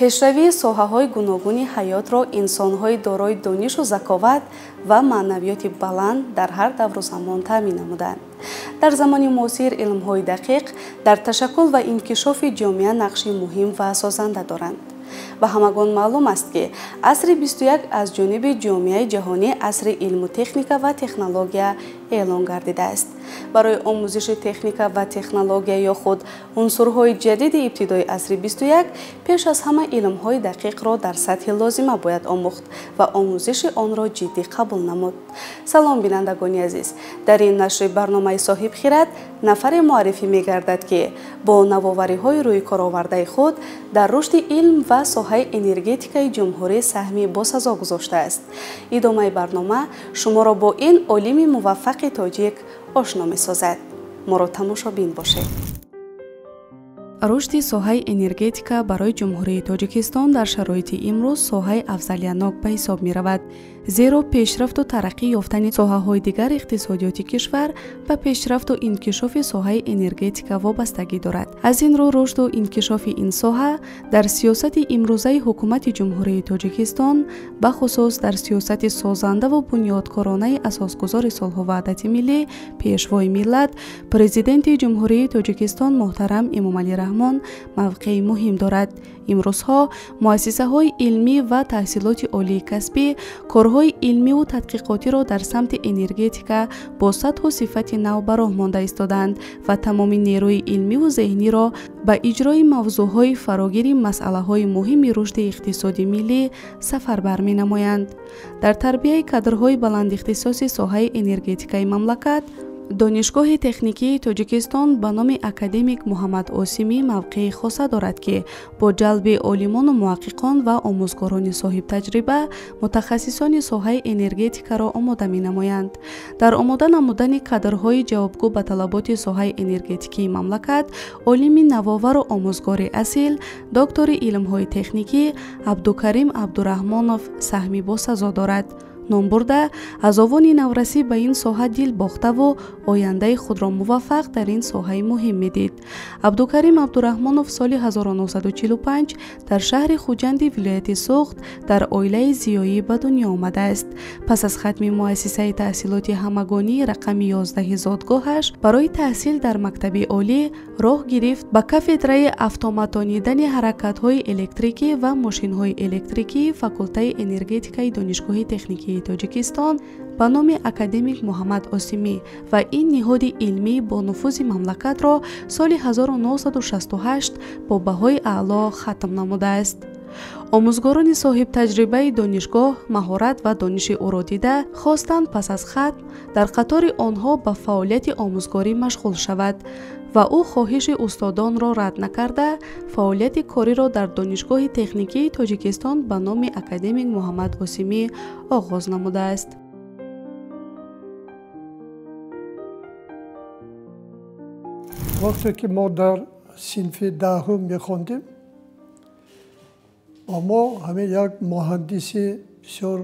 Пешравии соҳаҳои гуногуни ҳаётро инсонҳои дорои донишу заковат ва маънавиёти баланд дар ҳар давру замон таъмин намуданд. Дар замони муосир илмҳои дақиқ дар ташаккул ва инкишофи ҷомеа нақши муҳим ва созанда доранд. Ба ҳамагон маълум аст, ки асри 21 аз ҷониби ҷомеаи ҷаҳонӣ асри илму техника ва технология эълон гардидааст. Барои омӯзиши техника ва технология ё худ унсурҳои ҷадиди ибтидои асри 21 пеш аз ҳама илмҳои дақиқро дар сатҳи лозима бояд омӯхт ва омӯзиши онро ҷиддӣ қабул намуд. Салом, бинандагони азиз! Дар ин нашри барномаи Соҳибхират нафаре муаррифӣ мегардад, ки бо навовариҳои рӯйкоровардаи худ дар рушди илм ва соҳаи энергетикаи ҷумҳурӣ саҳми босазо гузоштааст. Идомаи барнома шуморо бо ин олими муваффақи тоҷик ошно месозад. Моро тамошобин бошед. Рушди соҳаи энергетика барои Ҷумҳурии Тоҷикистон дар шароити имрӯз соҳаи афзалиятнок ба ҳисоб меравад, зеро пешрафту тараққӣ ёфтани соҳаҳои дигар иқтисодиёти кишвар ба пешрафту инкишофи соҳаи энергетика вобастагӣ дорад. Аз ин рӯ рушду инкишофи ин соҳа дар сиёсати имрӯзаи Ҳукумати Ҷумҳурии Тоҷикистон, бахусус дар сиёсати созандаву бунёдкоронаи асосгузори сулҳу ваҳдати миллӣ, Пешвои миллат, Президенти Ҷумҳурии Тоҷикистон муҳтарам Эмомалӣ Раҳмон мавқеи муҳим дорад. Имрӯзҳо муассисаҳои илмӣ ва таҳсилоти олии касбӣ корҳои илмиву тадқиқотиро дар самти энергетика бо сатҳу сифати нав ба роҳ монда истодаанд ва тамоми нерӯи илмиву зеҳниро ба иҷрои мавзӯъҳои фарогири масъалаҳои муҳими рушди иқтисоди миллӣ сафарбар менамоянд. Дар тарбияи кадрҳои баландихтисоси соҳаи энергетикаи мамлакат Донишгоҳи техникии Тоҷикистон ба номи академик Муҳаммад Осимӣ мавқеи хоса дорад, ки бо ҷалби олимону муҳаққиқон ва омӯзгорони соҳибтаҷриба мутахассисони соҳаи энергетикаро омода менамоянд. Дар омода намудани кадрҳои ҷавобгӯ ба талаботи соҳаи энергетикии мамлакат олими навовару омӯзгори асил, доктори илмҳои техникӣ Абдукарим Абдураҳмонов саҳми босазо дорад. Номбурда аз овони наврасӣ ба ин соҳа дил бохтаву ояндаи худро муваффақ дар ин соҳаи муҳим медид. Абдукарим Абдураҳмонов соли 1945 дар шаҳри Хуҷанди вилояти Суғд дар оилаи зиёӣ ба дунё омадааст. Пас аз хатми муассисаи таҳсилоти ҳамагонии рақами 11 зодгоҳаш барои таҳсил дар мактаби олӣ роҳ гирифт ба кафедраи автоматонидани ҳаракатҳои электрикӣ ва мошинҳои электрикии факултаи энергетикаи Донишгоҳи техникии Тоҷикистон ба номи академик Муҳаммад Осимӣ ва ин ниҳоди илмӣ бо нуфузи мамлакатро соли 1968 бо баҳои аъло хатм намудааст. Омӯзгорони соҳибтаҷрибаи донишгоҳ маҳорат ва дониши ӯро дида хостанд пас аз хатм дар қатори онҳо ба фаъолияти омӯзгорӣ машғул шавад ва ӯ хоҳиши устодонро рад накарда фаъолияти кориро дар Донишгоҳи техникии Тоҷикистон ба номи академик Муҳаммад Осимӣ оғоз намудааст. Вақте ки мо дар синфи даҳум мехондем, ба мо ҳамин як муҳандиси бисёр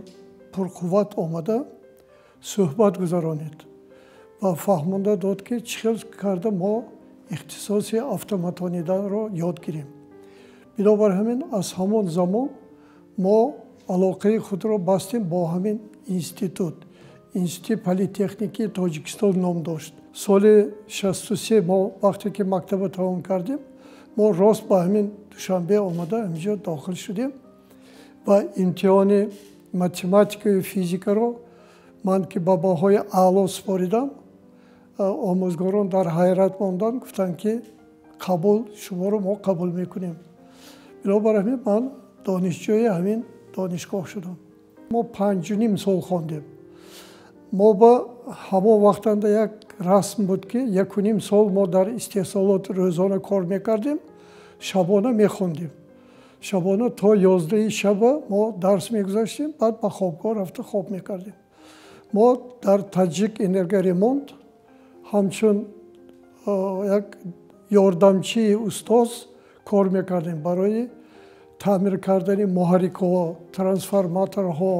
пурқувват омада суҳбат гузаронид ва фаҳмонда дод, ки чӣ хел карда мо ихтисоси автоматониданро ёд гирем. Бинобар ҳамин аз ҳамон замон мо алоқаи худро бастем бо ҳамин институт. Институти политехникии Тоҷикистон ном дошт. Соли 63 мо вақте ки мактаба тамом кардем, мо рост ба ҳамин Душанбе омада ҳаминҷо дохил шудем ва имтиҳони математикаю физикаро ман ки ба баҳои аъло супоридам, омӯзгорон дар ҳайрат монданд, гуфтанд ки қабул шуморо мо қабул мекунем. Бинобар ҳамин ман донишҷӯи ҳамин донишгоҳ шудам. Мо 5,5 сол хондем. Мо ба ҳамон вақтанда як расм буд, ки 1,5 сол мо дар истеҳсолот рӯзона кор мекардем, шабона мехондем. Шабона то 11 шаба мо дарс мегузаштем, баъд ба хобгоҳ рафта хоб мекардем. Мо дар Таҷик энергоремонт ҳамчун як ёрдамчии устоз кор мекардем барои таъмир кардани муҳаррикҳо, трансформаторҳо.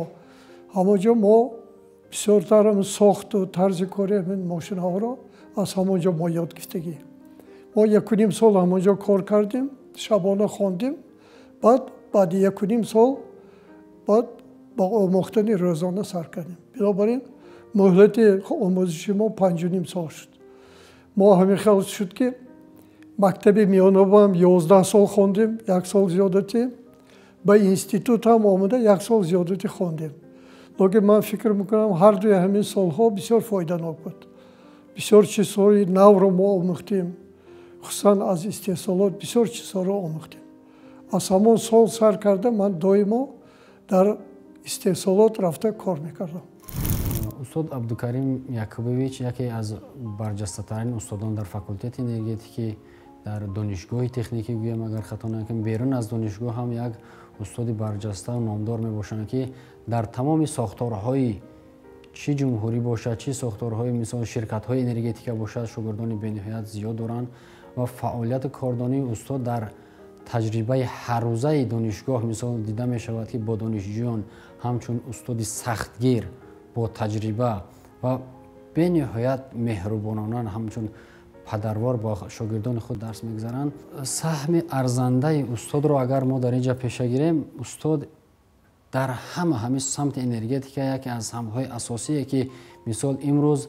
Ҳамон ҷо мо бисёртар сохту тарзи кори ҳамин мошинаҳоро аз ҳамон ҷо мо ёд гирифтагӣ. Мо 1,5 сол ҳамон ҷо кор кардем, шабона хондем, баъд Баъди 1,5 сол баъд ба омӯхтани рӯзона сар кардем. Бинобар ин муҳлати омӯзиши мо 5,5 сол шуд. Мо ҳамин хел шуд, ки мактаби миёнабам 11 сол хондем, як сол зиёдатӣ, ба институт ҳам омада як сол зиёдатӣ хондем. Лекин ман фикр мекунам, ҳар дуи ҳамин солҳо бисёр фоиданок буд. Бисёр чизҳои навро мо омӯхтем, хусусан аз истеҳсолот бисёр чизҳоро омӯхтем. Аз ҳамон сол сар карда ман доимо дар истеҳсолот рафта кор мекардам. Устод Абдукарим Якубович яке аз барҷастатарин устодон дар факултети энергетикӣ, дар донишгоҳи техникӣ гӯям, агар хато накунам, берун аз донишгоҳ ҳам як устоди барҷаставу номдор мебошанд, ки дар тамоми сохторҳои чӣ ҷумҳурӣ бошад, чӣ сохторҳои мисол ширкатҳои энергетика бошад, шогирдони бениҳоят зиёд доранд ва фаъолияти кордонии устод дар таҷрибаи ҳаррӯзаи донишгоҳ мисол дида мешавад, ки бо донишҷӯён ҳамчун устоди сахтгир, бо таҷриба ва бениҳоят меҳрубонона, ҳамчун падарвор бо шогирдони худ дарс мегузаранд. Саҳми арзандаи устодро агар мо дар ин ҷа пеша гирем, устод дар ҳама ҳамин самти энергетика яке аз самтҳои асосие, ки мисол имрӯз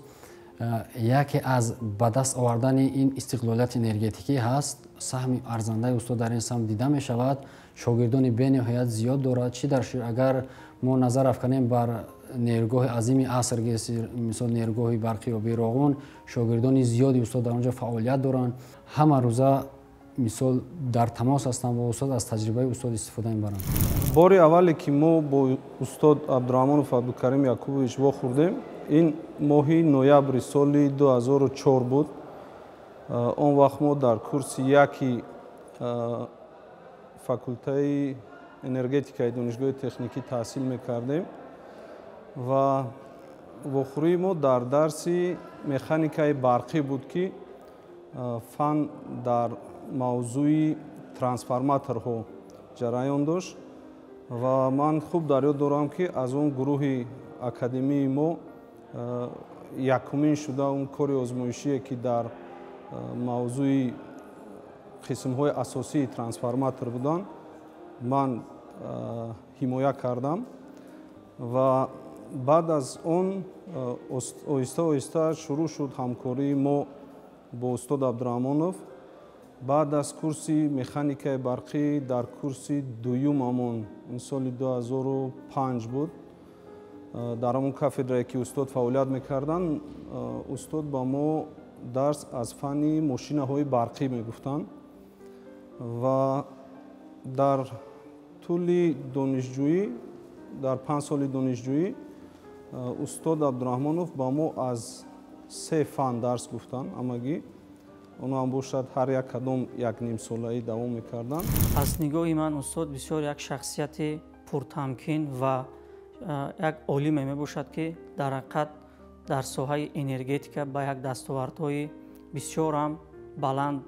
яке аз ба даст овардани ин истиқлолияти энергетикӣ ҳаст, саҳми арзандаи устод дар ин самт дида мешавад. Шогирдони бениҳоят зиёд дорад. Чӣ дар агар мо назар афканем бар нерӯгоҳи азими аср, мисол нерӯгоҳи барқи обии Роғун, шогирдони зиёди устод дар он ҷо фаъолият доранд. Ҳама рӯза мисол дар тамос ҳастанд бо устод, аз таҷрибаи устод истифода мебаранд. Бори аввале ки мо бо устод Абдураҳмонов Абдукарим Якубович вохӯрдем, ин моҳи ноябри соли 2004 буд. Он вақт мо дар курси яки факултаи энергетикаи донишгоҳи техникӣ таҳсил мекардем ва вохӯрии мо дар дарси механикаи барқӣ буд, ки фан дар мавзӯи трансформаторҳо ҷараён дошт. Ва ман хуб дар ёд дорам, ки аз он гурӯҳи академии мо якумин шуда он кори озмоишие, ки дар мавзӯи қисмҳои асосии трансформатор буданд, ман ҳимоя кардам. Ва баъд аз он оҳиста оҳиста шурӯъ шуд ҳамкории мо бо устод Абдураҳмонов. Баъд аз курси механикаи барқӣ дар курси дуюмамон, ин соли 2005 буд, дар ҳамон кафедрае, ки устод фаъолият мекарданд, устод ба мо дарс аз фанни мошинаҳои барқӣ мегуфтанд. Ва дар тӯли донишҷӯӣ, дар 5 соли донишҷӯӣ, устод Абдураҳмонов ба мо аз се фан дарс гуфтанд ҳамагӣ. Оно ҳам бошад, ҳар як кадом як нимсолаӣ давом мекарданд. Аз нигоҳи ман устод бисёр як шахсияти пуртамкин ва як олиме мебошад, ки дар ҳақиқат дар соҳаи энергетика ба як дастовардҳои бисёрам баланд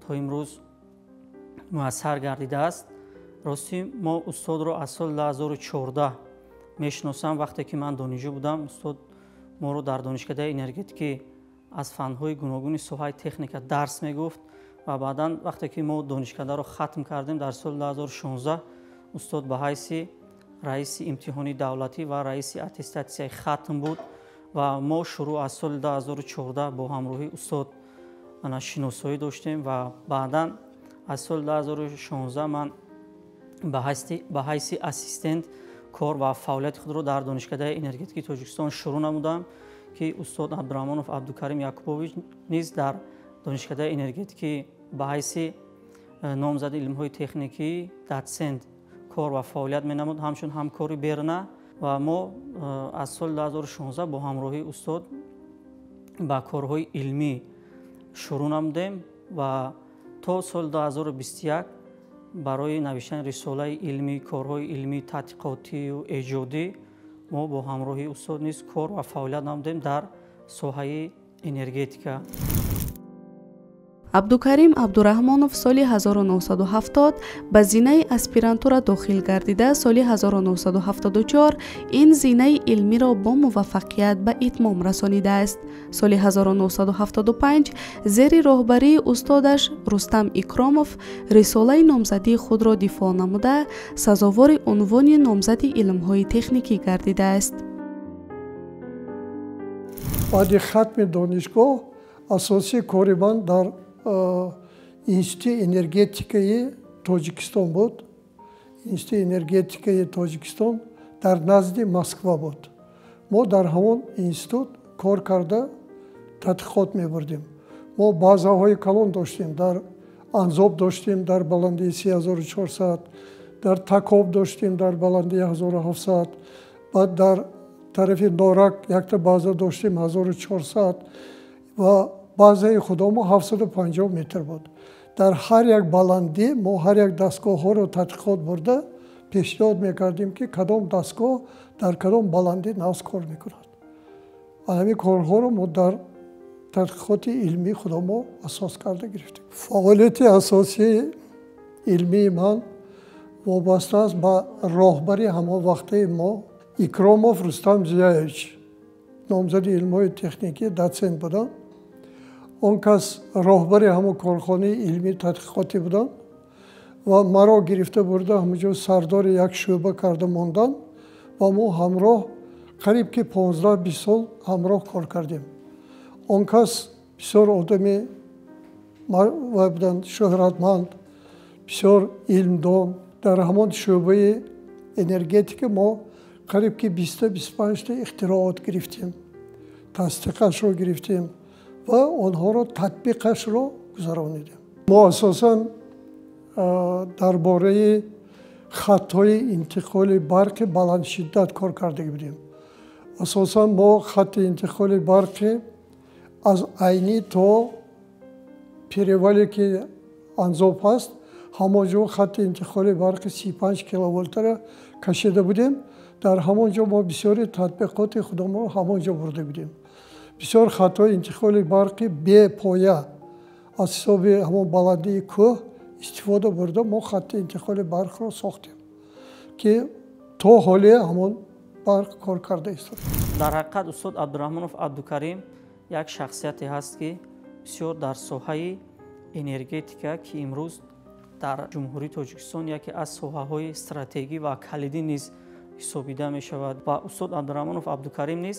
то имрӯз муяссар гардидааст. Ростӣ, мо устодро аз соли 2014 мешиносам. Вақте ки ман донишҷӯ будам, устод моро дар донишкадаи энергетикӣ аз фанҳои гуногуни соҳаи техника дарс мегуфт. Ва баъдан, вақте ки мо донишкадаро хатм кардем, дар соли 2016 устод ба ҳайси раиси имтиҳони давлатӣ ва раиси аттестатсияи хатм буд. Ва мо шурӯъ аз соли 2014 бо ҳамроҳии устод шиносоӣ доштем. Ва баъдан аз соли 2016 ман ба ҳайси ассистент кор ва фаъолияти худро дар донишкадаи энергетикии Тоҷикистон шурӯъ намудам, ки устод Абдураҳмонов Абдукарим Якубович низ дар донишкадаи энергетикӣ ба ҳайси номзади илмҳои техникӣ, дотсент кор ва фаъолият менамуд, ҳамчун ҳамкори берна. Ва мо аз соли 2016 бо ҳамроҳии устод ба корҳои илмӣ шурӯъ намудем ва то соли 2021 барои навиштани рисолаи илмӣ, корҳои илмӣ, тадқиқотию эҷодӣ мо бо ҳамроҳии устод низ кор ва фаъолият намудем дар соҳаи энергетика. Абдукарим Абдураҳмонов соли 1970 ба зинаи аспирантура дохил гардида, соли 1974 ин зинаи илмиро бо муваффақият ба итмом расонидааст. Соли 1975 зери роҳбарии устодаш Рустам Икромов рисолаи номзадии худро дифоъ намуда, сазовори унвони номзади илмҳои техникӣ гардидааст. Баъди хатми донишгоҳ асосии кори ман дар Институти энергетикаи Тоҷикистон буд. Институти энергетикаи Тоҷикистон дар назди Москва буд. Мо дар ҳамон институт кор карда тадқиқот мебурдем. Мо базаҳои калон доштем, дар Анзоб доштем дар баландии 3400, дар Такоб доштем дар баландии 1700, баъд дар тарафи Норак якта база доштем 1400 ва базаи худомо 750 метр буд. Дар ҳар як баландӣ мо ҳар як дастгоҳҳоро тадқиқот бурда пешниҳод мекардем, ки кадом дастгоҳ дар кадом баландӣ нағз кор мекунад. Ҳамин корҳоро мо дар тадқиқоти илмии худомо асос карда гирифтем. Фаъолияти асосии илмии ман вобаста аст ба роҳбари ҳамон вақтаи мо Икромов Рустам Зияевич, номзади илмҳои техникӣ, дотсент буданд. Он кас роҳбари ҳамон корхонаи илмии тадқиқотӣ буданд ва маро гирифта бурда ҳамонҷо сардори як шӯъба карда монданд ва мо ҳамроҳ қариб ки 15-20 сол ҳамроҳ кор кардем. Он кас бисёр одами вай буданд, шӯҳратманд, бисёр илмдон. Дар ҳамон шӯъбаи энергетика мо қариб ки 20-25 та ихтироот гирифтем, тасдиқашро гирифтем ва онҳоро татбиқашро гузаронидем. Мо асосан дар бораи хаттҳои интиқоли барқи баландшиддат кор карда будем. Асосан мо хатти интиқоли барқи аз Айнӣ то перевале ки Анзоб ҳаст, ҳамон ҷо хатти интиқоли барқи 35 киловолтара кашида будем. Дар ҳамон ҷо мо бисёри татбиқоти худамонро ҳамон ҷо бурда будем. Бисёр хатҳои интиқоли барқи бепоя аз ҳисоби ҳамон баландии кӯҳ истифода бурда мо хатти интиқоли барқро сохтем, ки то ҳоле ҳамон барқ кор карда истод. Дар ҳақиқат устод Абдураҳмонов Абдукарим як шахсияте ҳаст, ки бисёр дар соҳаи энергетика, ки имрӯз дар Ҷумҳурии Тоҷикистон яке аз соҳаҳои стратегӣ ва калидӣ низ ҳисобида мешавад, ва устод Абдураҳмонов Абдукарим низ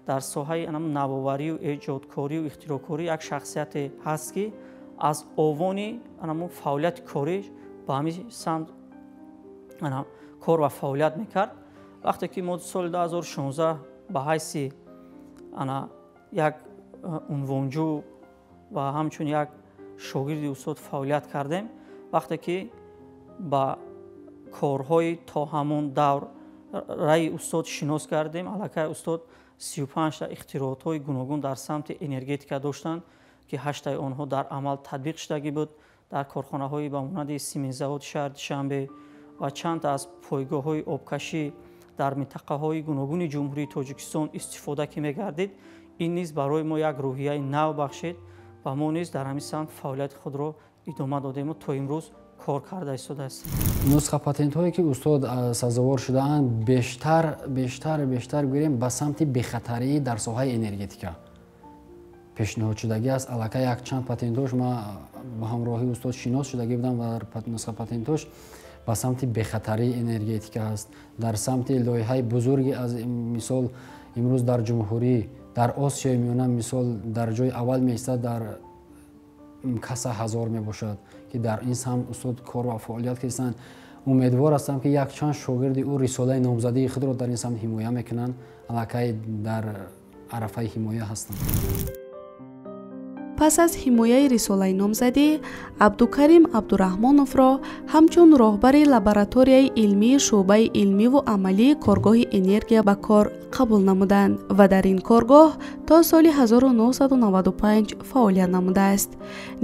дар соҳаи навоварию эҷодкорию ихтироъкорӣ як шахсияте ҳаст, ки аз овони фаъолияти корӣ ба ҳамин самт кор ва фаъолият мекард. Вақте ки мо соли 2016 ба ҳайси як унвонҷӯ ва ҳамчун як шогирди устод фаъолият кардем, вақте ки ба корҳои то ҳамон давр раи устод шинос кардем, аллакай устод 35 та ихтироотҳои гуногун дар самти энергетика доштанд, ки 8таи онҳо дар амал татбиқ шудагӣ буд дар корхонаҳои ба монанди симинзаводи шаҳри Душанбе ва чанд аз пойгоҳҳои обкашӣ дар минтақаҳои гуногуни Ҷумҳурии Тоҷикистон истифода ки мегардид. Ин низ барои мо як рӯҳияи нав бахшид ва мо низ дар ҳамин самт фаъолияти худро идома додему то имрӯз кор карда истодаастем. Нусхапатентҳое ки устод сазовор шудаанд, бештар бештар бештар гӯем ба самти бехатарӣ дар соҳаи энергетика пешниҳод шудагӣ аст. Аллакай якчанд патентҳош ма ба ҳамроҳии устод шинос шудагӣ будам ва нусхапатентҳош ба самти бехатарии энергетика аст. Дар самти лоиҳаи бузурги аз мисол имрӯз дар ҷумҳурӣ, дар Осиёи Миёна мисол дар ҷои аввал меистад, дар каса 1000 мебошад, ки дар ин самт устод кор ва фаъолият карданд. Умедвор ҳастам, ки якчанд шогирди ӯ рисолаи номзадии худро дар ин самт ҳимоя мекунанд, аллакай дар арафаи ҳимоя ҳастанд. Пас аз ҳимояи рисолаи номзадӣ Абдукарим Абдураҳмоновро ҳамчун роҳбари лабораторияи илмии шӯъбаи илмиву амалии коргоҳи энергия ба кор қабул намуданд ва дар ин коргоҳ то соли 1995 фаъолият намудааст.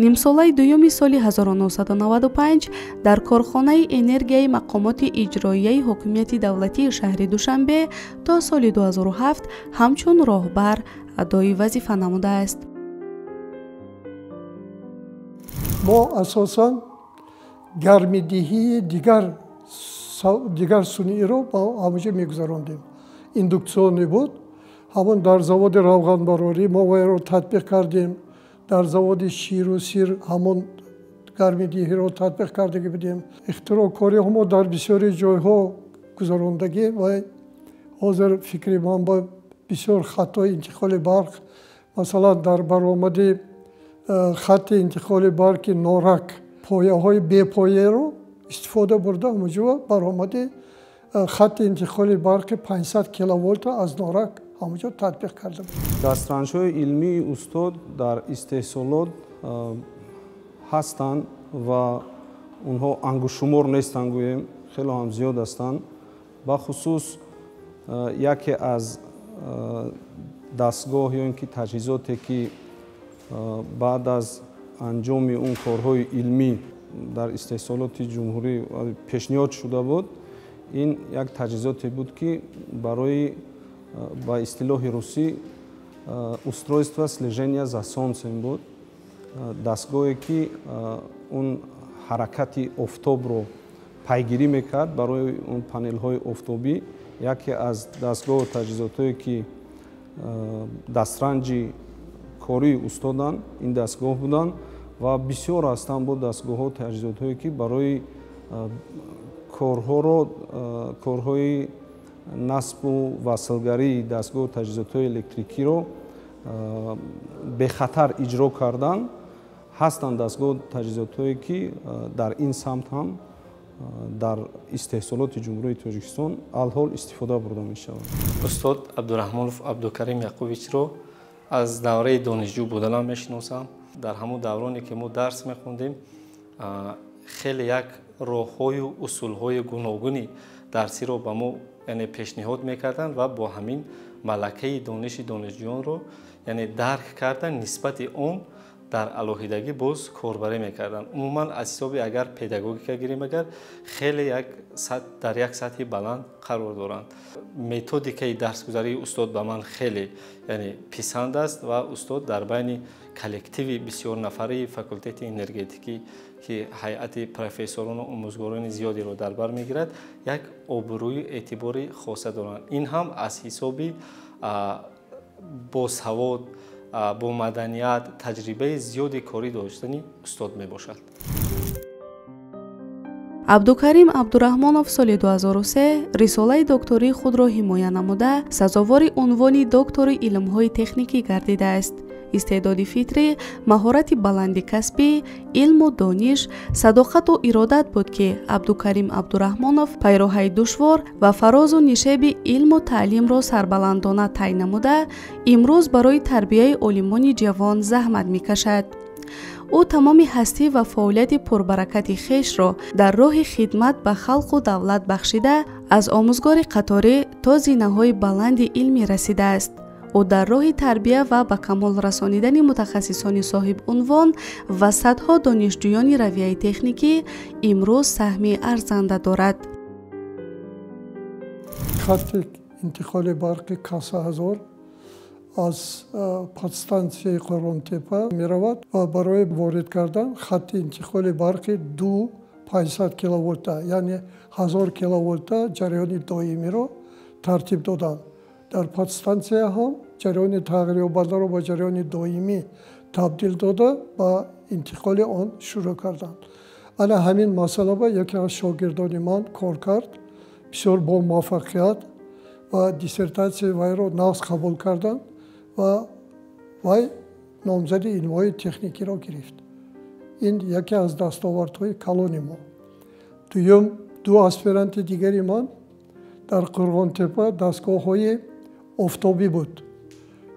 Нимсолаи дуюми соли 1995 дар корхонаи энергияи мақомоти иҷроияи ҳокимияти давлатии шаҳри Душанбе то соли 2007 ҳамчун роҳбар адои вазифа намудааст. Мо асосан гармидиҳии дигар сунъиро ба ҳамонҷо мегузарондем. Индукционӣ буд. Ҳамон дар заводи равғанбарорӣ мо вайро татбиқ кардем. Дар заводи ширу сир ҳамон гармидиҳиро татбиқ кардагӣ будем. Ихтироъкориҳо мо дар бисёри ҷойҳо гузарондагӣ ва ҳозир фикри ман ба бисёр хатҳои интиқоли барқ, масалан дар баромади хатти интиқоли барқи Норак пояҳои бепояро истифода бурда, ҳамонҷо баромади хатти интиқоли барқи 500 киловолта аз Норак ҳамонҷо татбиқ карда буд. Дастранҷҳои илмии устод дар истеҳсолот ҳастанд ва онҳо ангушшумор нестанд, гӯем, хело ҳам зиёд ҳастанд. Бахусус яке аз дастгоҳ ё ин ки таҷҳизоте ки баъд аз анҷоми он корҳои илмӣ дар истеҳсолоти ҷумҳурӣ пешниҳод шуда буд, ин як таҷҳизоте буд ки барои ба истилоҳи русӣ устройство слежения за солнцем буд. Дастгоҳе ки он ҳаракати офтобро пайгирӣ мекард барои он панелҳои офтобӣ. Яке аз дастгоҳу таҷҳизотҳое ки дастранҷи кории устоданд, ин дастгоҳ буданд ва бисёр ҳастанд бо дастгоҳҳо таҷҳизотҳое ки барои корҳои насбу васлгарии дастгоҳу таҷҳизотҳои электрикиро бехатар иҷро кардан ҳастанд. Дастгоҳу таҷҳизотҳое ки дар ин самт ҳам дар истеҳсолоти Ҷумҳурии Тоҷикистон алҳол истифода бурда мешавад. Устод Абдураҳмонов Абдукарим Яқубовичро аз давраи донишҷӯ буданам мешиносам. Дар ҳамон давроне ки мо дарс мехондем, хеле як роҳҳою усулҳои гуногуни дарсиро ба мо яъне пешниҳод мекарданд ва бо ҳамин малакаи дониши донишҷӯёнро яъне дарк кардан нисбати он дар алоҳидагӣ боз корбарӣ мекарданд. Умуман аз ҳисоби агар педагогика гирем, агар хеле дар як сатҳи баланд қарор доранд. Методикаи дарсгузарии устод ба ман хеле яъне писанд аст ва устод дар байни коллективи бисёрнафарии факултети энергетикӣ ки ҳайати профессорону омӯзгорони зиёдеро дар бар мегирад, як обрӯю эътибори хоса доранд. Ин ҳам аз ҳисоби босавод, бо маданият, таҷрибаи зиёди корӣ доштани устод мебошад. Абдукарим Абдураҳмонов соли 2003 рисолаи доктории худро ҳимоя намуда, сазовори унвони доктори илмҳои техникӣ гардидааст. Истеъдоди фитрӣ, маҳорати баланди касбӣ, илму дониш, садоқату иродат буд, ки Абдукарим Абдураҳмонов пайроҳаи душвор ва фарозу нишеби илму таълимро сарбаландона тай намуда, имрӯз барои тарбияи олимони ҷавон заҳмат мекашад. Ӯ тамоми ҳастӣ ва фаъолияти пурбаракати хешро дар роҳи хидмат ба халқу давлат бахшида, аз омӯзгори қаторӣ то зинаҳои баланди илмӣ расидааст. Ӯ дар роҳи тарбия ва ба камол расонидани мутахассисони соҳибунвон ва садҳо донишҷӯёни равияи техникӣ имрӯз саҳми арзанда дорад. Хатти интиқоли барқи Каса 1000 аз подстансияи Қурғонтепа меравад ва барои ворид кардан хатти интиқоли барқи 2500 киловолта, яъне 1000 киловолта ҷараёни доимиро тартиб доданд. Дар подстансия ҳам ҷараёни тағйирёбандаро ба ҷараёни доимӣ табдил дода, ба интиқоли он шурӯъ карданд. Ана ҳамин масъала ба яке аз шогирдони ман кор кард, бисёр бо муваффақият ва диссертатсияи вайро нағз қабул карданд ва вай номзади илмҳои техникиро гирифт. Ин яке аз дастовардҳои калони мо. Дуюм, ду аспиранти дигари ман дар Қурғонтепа дастгоҳҳои офтобӣ буд,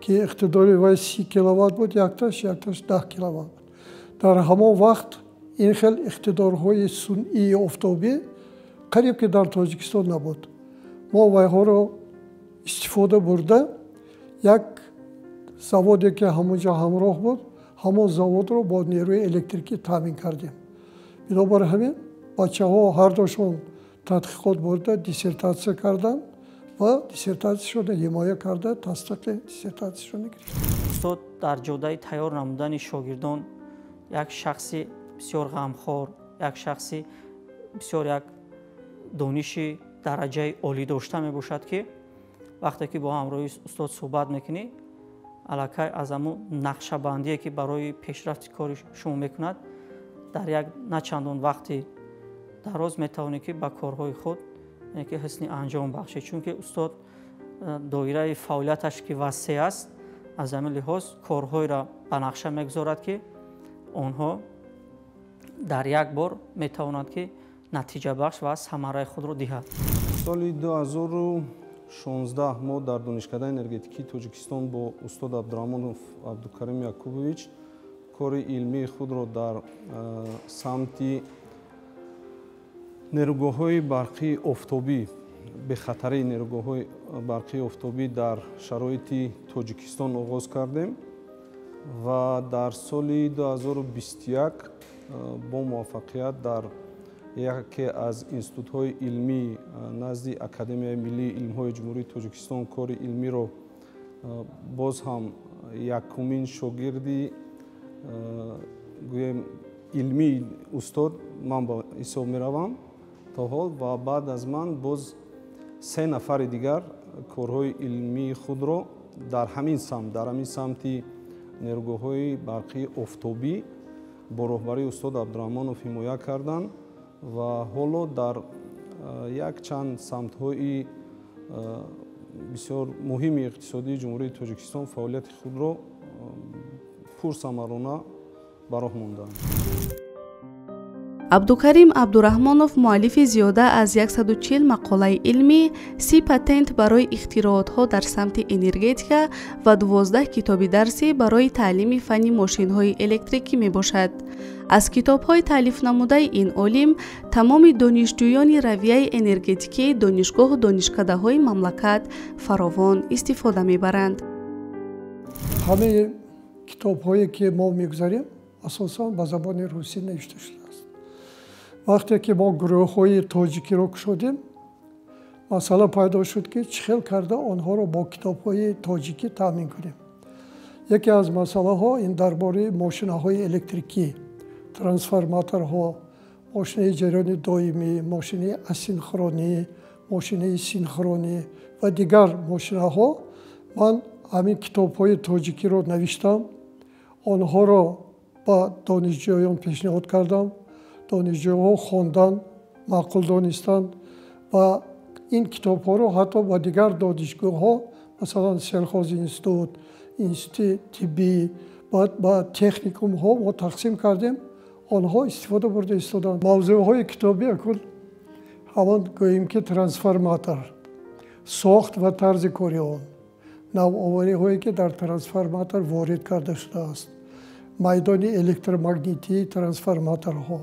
ки иқтидори вай 30 киловатт буд, якташ 10 киловатт буд. Дар ҳамон вақт ин хел иқтидорҳои сунъии офтобӣ қариб ки дар Тоҷикистон набуд. Мо вайҳоро истифода бурда, як заводе ки ҳамонҷо ҳамроҳ буд, ҳамон заводро бо нерӯи электрикӣ таъмин кардем. Бинобар ҳамин бачаҳо ҳардушон тадқиқот бурда, диссертатсия карданд ва диссертатсияшонро ҳимоя карда, тасдиқи диссертатсияшонро гирифтанд. Устод дар ҷодаи тайёр намудани шогирдон як шахси бисёр ғамхор, як шахси бисёр як дониши дараҷаи олӣ дошта мебошад, ки вақте ки бо ҳамроҳи устод суҳбат мекунӣ, аллакай аз ҳамун нақшабандие, ки барои пешрафти кори шумо мекунад, дар як начандон вақти дароз метавонӣ, ки ба корҳои худ ки ҳусни анҷом бахшӣ, чунки устод доираи фаъолияташ ки васеъ аст, аз ҳамин лиҳоз корҳоеро ба нақша мегузорад, ки онҳо дар як бор метавонанд, ки натиҷабахш ва самараи худро диҳад. Соли 2016 мо дар Донишкадаи энергетикии Тоҷикистон бо устод Абдураҳмонов Абдукарим Якубович кори илмии худро дар самти нерӯгоҳҳои барқии офтобӣ, бехатарии нерӯгоҳҳои барқии офтобӣ дар шароити Тоҷикистон оғоз кардем ва дар соли 2021 бо муваффақият дар яке аз институтҳои илмӣ назди Академияи миллии илмҳои Ҷумҳурии Тоҷикистон кори илмиро боз ҳам якумин шогирди, гӯем, илмии устод ман ба ҳисоб меравам то ҳол, ва баъд аз ман боз се нафари дигар корҳои илмии худро дар ҳамин самт, дар ҳамин самти нерӯгоҳҳои барқии офтобӣ бо роҳбарии устод Абдураҳмонов ҳимоя карданд ва ҳоло дар якчанд самтҳои бисёр муҳими иқтисодии Ҷумҳурии Тоҷикистон фаъолияти худро пурсамарона ба роҳ монданд. Абдукарим Абдураҳмонов муаллифи зиёда аз 140 мақолаи илмӣ, 30 патент барои ихтироотҳо дар самти энергетика ва 12 китоби дарсӣ барои таълими фанни мошинҳои электрикӣ мебошад. Аз китобҳои таълифнамудаи ин олим тамоми донишҷӯёни равияи энергетикии донишгоҳу донишкадаҳои мамлакат фаровон истифода мебаранд. Ҳамаи китобҳое, ки мо мегузарем, асосан ба забони русӣ навишта шудааст. Вақте ки мо гурӯҳҳои тоҷикиро кушодем, масъала пайдо шуд, ки чӣ хел карда онҳоро бо китобҳои тоҷикӣ таъмин кунем. Яке аз масъалаҳо ин дар бораи мошинаҳои электрикӣ, трансформаторҳо, мошинаи ҷараёни доимӣ, мошинаи асинхронӣ, мошинаи синхронӣ ва дигар мошинаҳо. Ман ҳамин китобҳои тоҷикиро навиштам, онҳоро ба донишҷӯён пешниҳод кардам. Донишҷӯҳо хондан, маъқул донистанд ва ин китобҳоро ҳатто ба дигар донишгоҳҳо, масалан, Сельхозинститут, институти тиббӣ, баъд ба техникумҳо мо тақсим кардем, онҳо истифода бурда истоданд. Мавзӯъҳои китобӣ акун ҳамон, гӯем ки, трансформатор, сохт ва тарзи кори он, навовариҳое, ки дар трансформатор ворид карда шудааст, майдони электромагнитии трансформаторҳо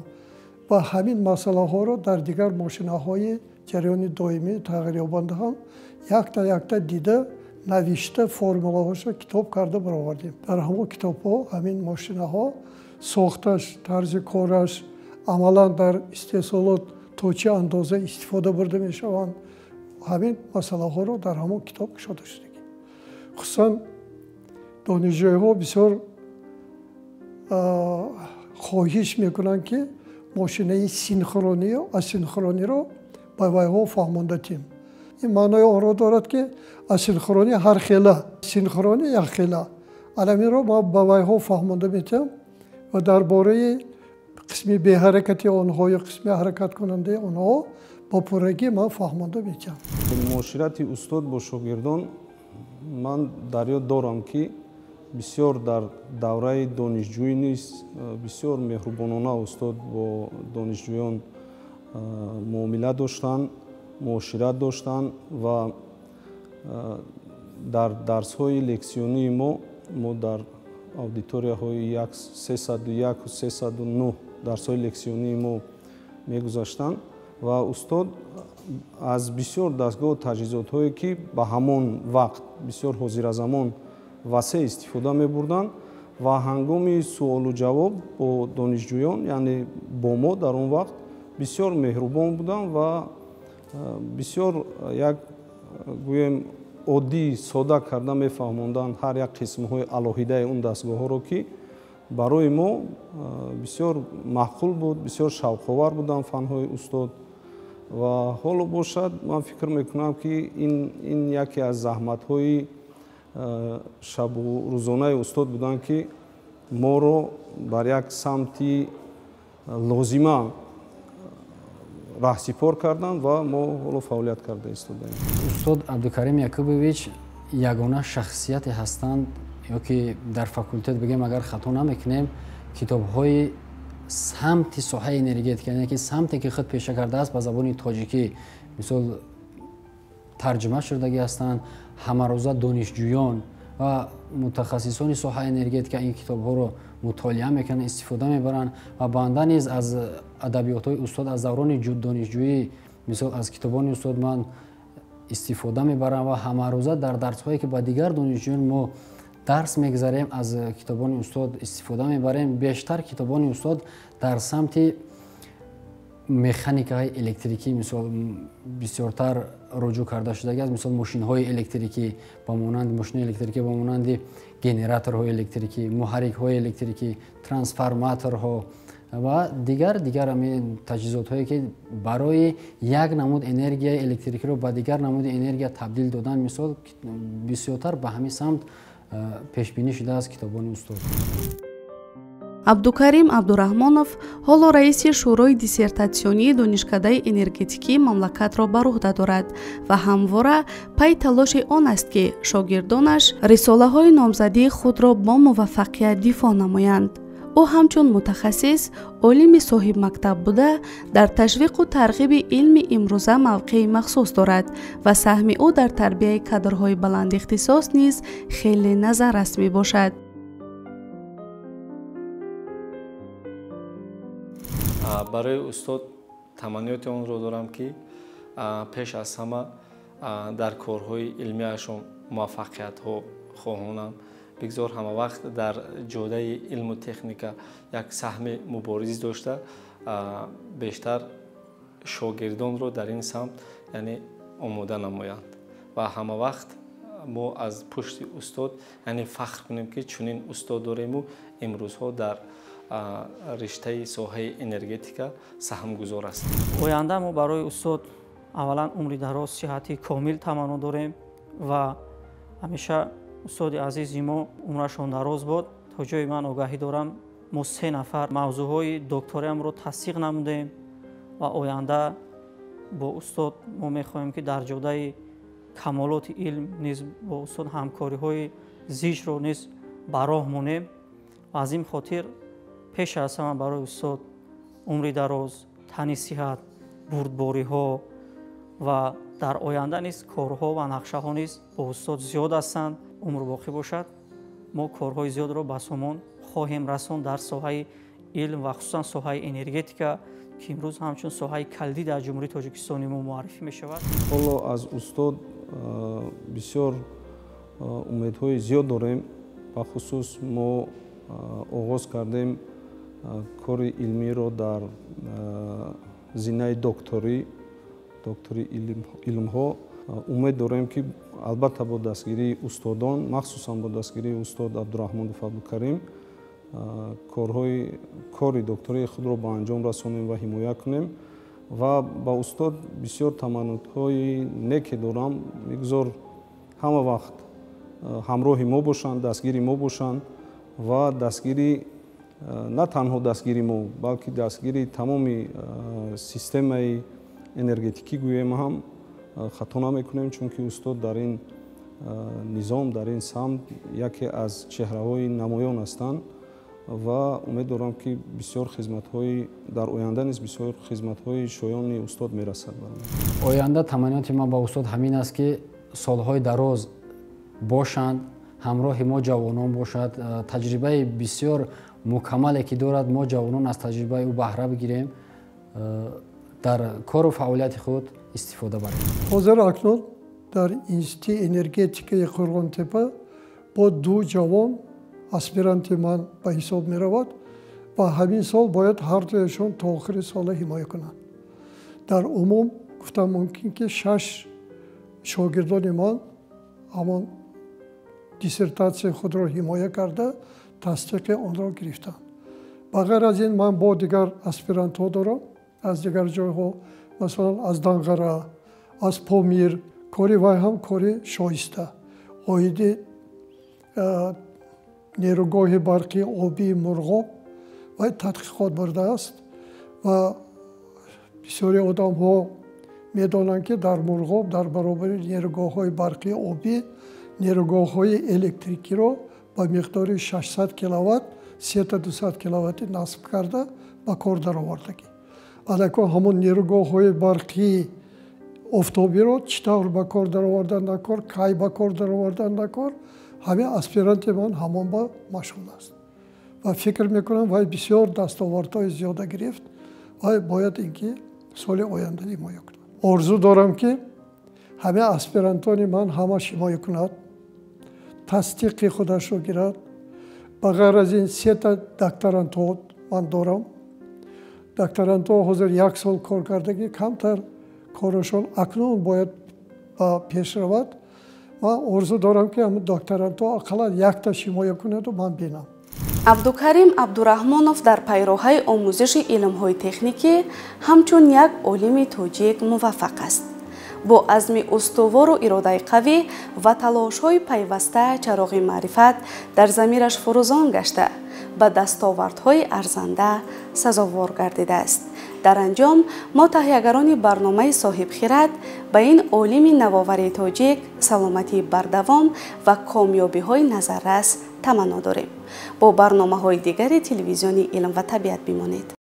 ва ҳамин масъалаҳоро дар дигар мошинаҳои ҷараёни доимӣ тағйирёбанда ҳам якта якта дида, навишта, формулаҳошо китоб карда баровардем. Дар ҳамон китобҳо ҳамин мошинаҳо, сохташ, тарзи кораш, амалан дар истеҳсолот то чӣ андоза истифода бурда мешаванд, ҳамин масъалаҳоро дар ҳамон китоб кушода шудагӣ. Хусусан донишҷӯйҳо бисёр хоҳиш мекунанд, ки мошинаи синхронию асинхрониро ба вайҳо фаҳмонда тим. Ин маънои онро дорад, ки асинхронӣ ҳархела, синхронӣ якхела. Аламинро ма ба вайҳо фаҳмонда метиҳам ва дар бораи қисми беҳаракати онҳо ё қисми ҳаракаткунандаи онҳо ба пуррагӣ ман фаҳмонда метиҳам. Муоширати устод бо шогирдон ман дар ёд дорам, ки бисёр дар давраи донишҷӯӣ низ бисёр меҳрубонона устод бо донишҷӯён муомила доштанд, муошират доштанд ва дар дарсҳои лексионии мо дар аудиторияҳои 301, 309 дарсҳои лексионии мо мегузаштанд ва устод аз бисёр дастгоҳу таҷҳизотҳое, ки ба ҳамон вақт бисёр ҳозиразамон, васеъ истифода мебурданд ва ҳангоми суолу ҷавоб бо донишҷӯён, яъне бо мо, дар он вақт бисёр меҳрубон буданд ва бисёр як, гӯем, оддӣ, сода карда мефаҳмонданд ҳар як қисмҳои алоҳидаи он дастгоҳҳоро, ки Барои мо бисёр маъқул буд, бисёр шавқовар буданд фанҳои устод. Ва ҳоло бошад, ман фикр мекунам, ки ин яке аз заҳматҳои шабу рӯзонаи устод буданд, ки моро бар як самти лозима раҳсипор карданд ва мо ҳоло фаъолият карда истодаем. Устод Абдукарим Якубович ягона шахсияте ҳастанд, ё ки дар факултет бигем, агар хато намекунем, китобҳои самти соҳаи энергетика, яъне ки самте ки худ пеша кардааст, ба забони тоҷикӣ мисол тарҷума шудагӣ ҳастанд. Ҳамарӯза донишҷӯён ва мутахассисони соҳаи энергетика ин китобҳоро мутолиа мекунанд, истифода мебаранд. Ва банда низ аз адабиётҳои устод аз даврони донишҷӯӣ, мисол аз китобони устод ман истифода мебарам ва ҳамарӯза дар дарсҳое ки ба дигар донишҷӯён мо дарс мегузарем, аз китобони устод истифода мебарем. Бештар китобони устод дар самти механикаҳои электрикӣ мисол бисёртар руҷӯъ карда шудагӣ аст. Мисол мошинҳои электрикӣ ба монанди мошини электрикӣ, ба монанди генераторҳои электрикӣ, муҳаррикҳои электрикӣ, трансформаторҳо ва дигар ҳамин таҷҳизотҳое ки барои як намуд энергияи электрикиро ба дигар намуди энергия табдил додан, мисол бисёртар ба ҳамин самт пешбинӣ шудааст китобони устод. Абдукарим Абдураҳмонов ҳоло раиси Шӯрои диссертатсионии Донишкадаи энергетикии мамлакатро бар уҳда дорад ва ҳамвора пай талоши он аст, ки шогирдонаш рисолаҳои номзадии худро бо муваффақият дифоъ намоянд. Ӯ ҳамчун мутахассис, олими соҳибмактаб буда, дар ташвиқу тарғиби илми имрӯза мавқеи махсус дорад ва саҳми ӯ дар тарбияи кадрҳои баландихтисос низ хеле назаррас мебошад. Барои устод таманниёти онро дорам, ки пеш аз ҳама дар корҳои илмияшон муваффақиятҳо хоҳонам. Бигзор ҳама вақт дар ҷодаи илму техника як саҳми мубориз дошта, бештар шогирдонро дар ин самт, яъне омода намоянд ва ҳама вақт мо аз пушти устод, яъне фахр кунем, ки чунин устод дорему имрӯзҳо дар риштаи соҳаи энергетика саҳмгузор аст. Оянда мо барои устод аввалан умри дароз, сиҳати комил таманно дорем ва ҳамеша устоди азизи мо умрашон дароз бод. То ҷои ман огаҳӣ дорам, мо 3 нафар мавзӯъҳои докториамро тасдиқ намудем ва оянда бо устод мо мехоҳем, ки дар ҷодаи камолоти илм низ бо устод ҳамкориҳои зичро низ ба роҳ монем. Ва аз ин хотир пеш аз ҳама барои устод умри дароз, тани сиҳат, бурдбориҳо ва дар оянда низ корҳо ва нақшаҳо низ бо устод зиёд ҳастанд. Умр боқӣ бошад, мо корҳои зиёдро ба сомон хоҳем расон дар соҳаи илм ва хусусан соҳаи энергетика, ки имрӯз ҳамчун соҳаи калидӣ дар Ҷумҳурии Тоҷикистони мо муаррифӣ мешавад. Ҳоло аз устод бисёр умедҳои зиёд дорем. Бахусус мо оғоз кардем кори илмиро дар зинаи докторӣ, доктори илмҳо. Умед дорем, ки албатта бо дастгирии устодон, махсусан бо дастгирии устод Абдураҳмонов Абдукарим, кори доктории худро ба анҷом расонем ва ҳимоя кунем. Ва ба устод бисёр таманнутҳои неке дорам. Бигзор ҳама вақт ҳамроҳи мо бошанд, дастгири мо бошанд ва дастгири на танҳо дастгири мо, балки дастгири тамоми системаи энергетикӣ гӯем ҳам хато намекунем, чунки устод дар ин низом, дар ин самт яке аз чеҳраҳои намоён ҳастанд ва умед дорам, ки бисёр хизматҳои дар оянда низ бисёр хизматҳои шоёни устод мерасад. Оянда таманниёти ман ба устод ҳамин аст, ки солҳои дароз бошанд, ҳамроҳи мо ҷавонон бошад, таҷрибаи бисёр мукаммале ки дорад, мо ҷавонон аз таҷрибаи ӯ баҳра бигирем, дар кору фаъолияти худ истифода барем. Ҳозир акнун дар Институти энергетикаи Қӯрғонтеппа бо 2 ҷавон аспиранти ман ба ҳисоб меравад ва ҳамин сол бояд ҳар дуяшон то охири сола ҳимоя кунанд. Дар умум гуфтам мумкин, ки 6 шогирдони ман ҳамон диссертатсияи худро ҳимоя карда, Тасдиқи онро гирифтанд. Ба ғайр аз ин, ман бо дигар аспирантҳо дорам аз дигар ҷойҳо, масалан, аз Данғара, аз Помир. Кори вай ҳам кори шоиста оиди нерӯгоҳи барқи обии Мурғоб вай тадқиқот бурдааст. Ва бисёри одамҳо медонанд, ки дар Мурғоб дар баробари нерӯгоҳҳои барқи обӣ нерӯгоҳҳои электрикиро ба миқдори 600 киловатт, сета 200 киловатти насб карда, ба кор даровардагӣ. Аллакай ҳамон нерӯгоҳҳои барқии офтобиро чӣ тавр ба кор даровардан дар кор, кай ба кор даровардан дар кор, ҳамин аспиранти ман ҳамон ба машғул аст. Ва фикр мекунам, вай бисёр дастовардҳои зиёда гирифт. Вай бояд ин ки соли оянда ҳимоя кунад. Орзу дорам, ки ҳамин аспирантони ман ҳамаш ҳимоя кунад, тасдиқи худашро гирад. Ба ғайр аз ин, сета докторантҳо ман дорам. Докторантҳо ҳозир як сол кор кардагӣ, камтар корашон акнун бояд ба пеш равад. Ман орзу дорам, ки ҳамин докторантҳо ақаллан якта ҳимоя кунаду ман бинам. Абдукарим Абдураҳмонов дар пайроҳаи омӯзиши илмҳои техникӣ ҳамчун як олими тоҷик муваффақ аст. Бо азми устувору иродаи қавӣ ва талошҳои пайваста чароғи маърифат дар замираш фурӯзон гашта, ба дастовардҳои арзанда сазовор гардидааст. Дар анҷом мо, таҳиягарони барномаи «Соҳибхират», ба ин олими навовари тоҷик саломатии бардавом ва комёбиҳои назаррас таманно дорем. Бо барномаҳои дигари телевизиони «Илм ва табиат» бимонед.